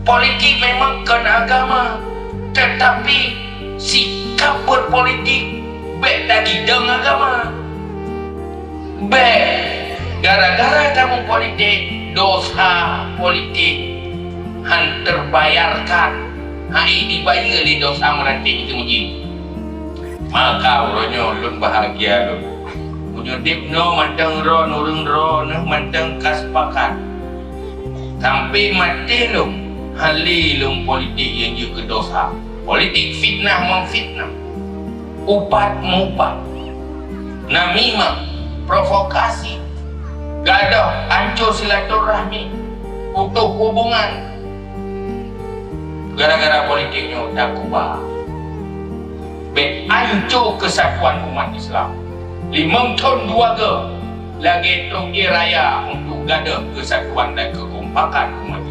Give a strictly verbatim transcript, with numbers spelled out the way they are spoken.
Politik memang kon agama, tetapi sikap berpolitik bèk tagidong agama. Bèk gara-gara kamoe politik, dosa politik han terbayarkan, hai dibayeue lé dosa meuratéb itu meuji. Maka uroe nyoe lôn bahagia lôn. Meunyoe udép noe mantong droe, ureueng droe neuh mantong ka sepakat. Sampai maté lôn, han lé lôn politik nyang jeuet keu dosa. Politik fitnah memfitnah, upat meuupat, namimah, provokasi, gadôh, anco silaturahmi, putoh hubungan. Gara-gara politik nyoe takuba. Bèk anco keusatuan umat Islam. Limong thon dua go lagèe trok ie raya untuk gadôh keusatuan dan keukompakan umat